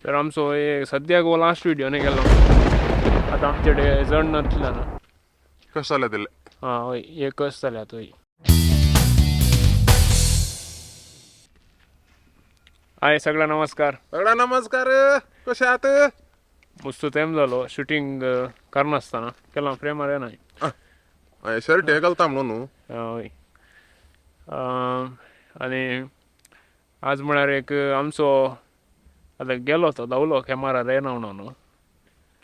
तर आमचो एक सद्याक हो लास्ट व्हिडिओ न्ही केलो. आतां आमचे कडेन जण नातला ना. कशें जालें तितलें? आं हय, एकच जाल्यात हय. हाय सगळ्या नमस्कार. सगळ्या नमस्कार, कशे आहात? मस्त तेम जालो शुटींग करनासतना केला फ्रेमार येना. हय, शर्ट हे घालता म्हणून न्हू. हय, आनी आज म्हळ्यार एक आमचो आतां गेलो तो धांवलो कॅमेरार येना म्हणून.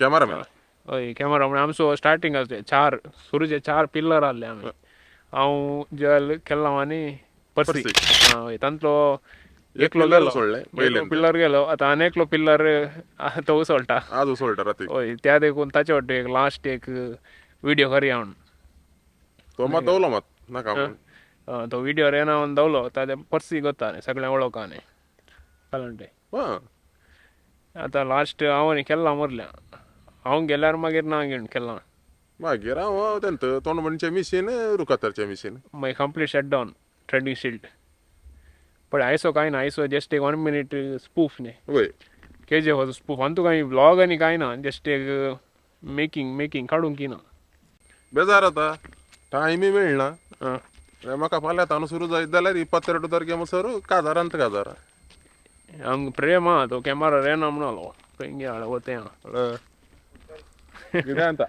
कॅमेरामॅन. हय, कॅमेरा म्हळ्यार आमचो स्टार्टींग आसले चार, सुरूचे चार पिल्लर आहले आमी, हांव जल केल्लांव आनी पर्सी. हय, तांतलो एकलो pillar गेलो. सोडलें एकलो पयल्यान. पिल्लर गेलो, आतां आनी एकलो पिल्लर तो उसळटा. आज उसळटा राती. हय, त्या देखून ताचे वाटे एक लास्ट एक व्हिडिओ करया म्हणून. तो मात दवलो मात नाका म्हणून. तो व्हिडिओ येना म्हणून धांवलो. ताजे पर्सी गोता न्ही सगळें वळखा न्ही कळ्ळें. आतां लास्ट हांव आनी केल्ला मरल्या, हांव गेल्यार मागीर ना घेवन केल्ला. मागीर हांव तेंत तोंडबणचें मिशीन रुकातरचें मिशीन. मागीर complete shut down trending shield. पण आयसो कांय ना, आयसो जस्ट एक 1 मिनीट स्पूफ न्ही. वय. के जी एफाचो स्पूफ आनी तुका व्लॉग आनी कांय ना, जस्ट एक मेकिंग मेकिंग काडूंक ना. बेजार जाता, टायमूय मेळना. आं. म्हाका फाल्यां ताणू सुरू जायत जाल्यार 22 तारखे म्हणसर काजारांत काजार. आमकां प्रेम आहा, तो कॅमेरा येना म्हणलो खंय हाड वतें आहा. कितें जाता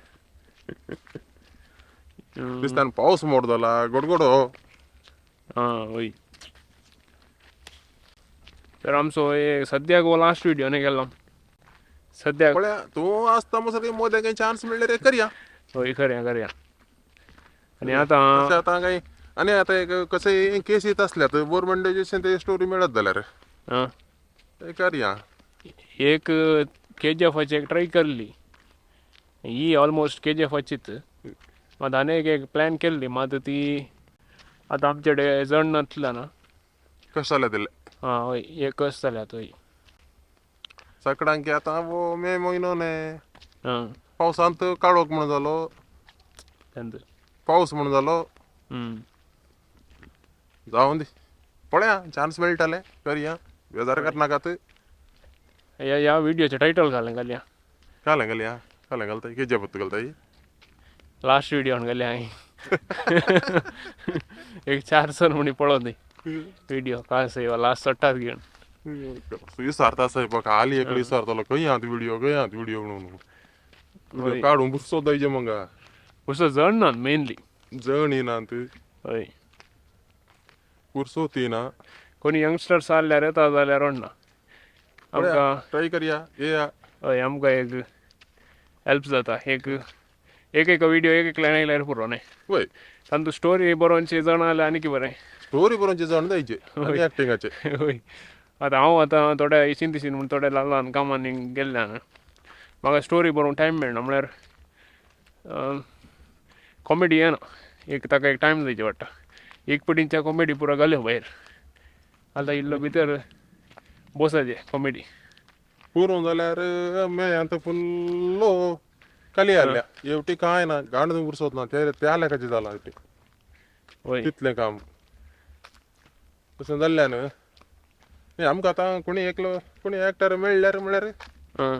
दिसता, पावस मोड जाला गोडगोडो. आं वय, तर आमचो एक सद्याक हो लास्ट व्हिडिओ न्ही केल्लो सद्याक. पळया, तूं आसता म्हणसर मोदें काही चान्स मेळ्ळे रे, करया. हय, करया करया. आनी आतां तशें आतां काही आनी आतां एक कशें केस येत आसल्यात बोरमेंटाचे ते स्टोरी मेळत जाल्यार आं ते करया. एक के जी एफाची एक ट्राय केल्ली, ही ऑलमोस्ट के जी एफाचीच. मात आनी एक एक प्लॅन केल्ली, मात ती आतां आमचे कडेन जण नातला ना. कशें जालें तितलें? आं हय, एकच जाल्यात हय. सकडांक आतां हो मे म्हयनो न्ही. आं. पावसांत काळोख म्हण जालो. तेंच. पावस म्हण जालो. जावं दी, पळया चान्स मेळटाले करया, बेजार करनाकात. ह्या ह्या व्हिडिओचें टायटल घालें घालया. घालें घालया, घालें घालताय के जी एफ घालताय. लास्ट व्हिडिओ म्हण घालया हांवें. एक चार सर म्हणी पळोवन दी व्हिडिओ काय आसा लास्ट चडटात घेवन. विसारता साहेब, हाली एकलो विसारतालो खंय आहा व्हिडिओ, खंय आहा व्हिडिओ म्हणून. काडून पुस्तक दायचे मग. पुस्तक जण ना मेनली. जण येना. हय. पुरसोत येना. कोणी यंगस्टर्स आहल्यार येता जाल्यार ना आमकां. ट्राय करया, येया. हय, आमकां एक हेल्प जाता. एक एक एक व्हिडिओ एक एक लायन आयल्यार पुरो न्ही. वय. तांतू स्टोरी बरोवनची जण आल्यार आनीक बरें. स्टोरी बरोवनची जण जायचे आनी एक्टिंगाचे. हय, आतां हांव आतां थोड्या इशीन तिशीन म्हूण थोड्या ल्हान ल्हान कामांनी गेल्ल्यान म्हाका स्टोरी बरोवंक टायम मेळना. म्हळ्यार कॉमेडी येना, एक ताका एक टायम दिवचे पडटा. एक पटीच्या कॉमेडी पुरो घाल्यो भायर, आतां इल्लो भितर बसाचे कॉमेडी. पुरो जाल्यार मेयांत फुल्लो खाली आसल्या एवटी कांय ना, गांड पुरसोत ना ते त्या लेखाचें जालां एवटी. वय. तितलें काम तशें जाल्ल्यान न्ही आमकां आतां कोणी एकलो कोणी एक्टर मेळ्ळ्यार म्हळ्यार आं.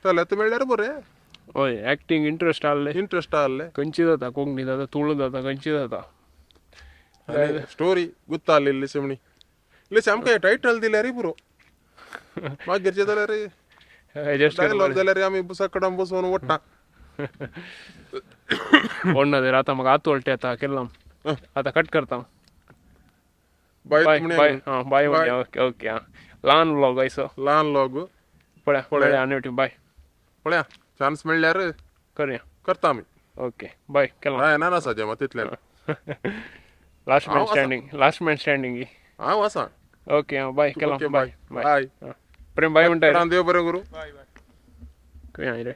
चलत मेळ्ळ्यार बरें. हय, एक्टींग इंट्रस्ट आहले. इंट्रस्ट आहले. खंयची जाता, कोंकणी जाता, तुळू जाता, खंयची जाता. आनी स्टोरी गुत्ता आहली इल्लीशी म्हणी इल्लीशी आमकां टायटल दिल्यारय पुरो, मागीरचें जाल्यार एडजस्ट. डायलॉग जाल्यार आमी सकडान बसोवन ओडटा. ओडना तर आतां म्हाका आतोल्ट येता केल्लो, आतां कट करता. बाय. बाय बाय. आं बाय म्हणया. Okay okay. आं, ल्हान व्लॉग आयचो. ल्हान व्लॉग. पळया पळया आनी बाय. पळया, चान्स मेळ्ळ्यार करया. करता आमी. ओके बाय केला. हय, ना आसा मात तितल्यान. Last man standing, last man standing. हांव आसा. ओके, आं बाय केला. ओके. बाय. बाय. प्रेम बाय म्हणटा. देव बरें करूं. खंय रे?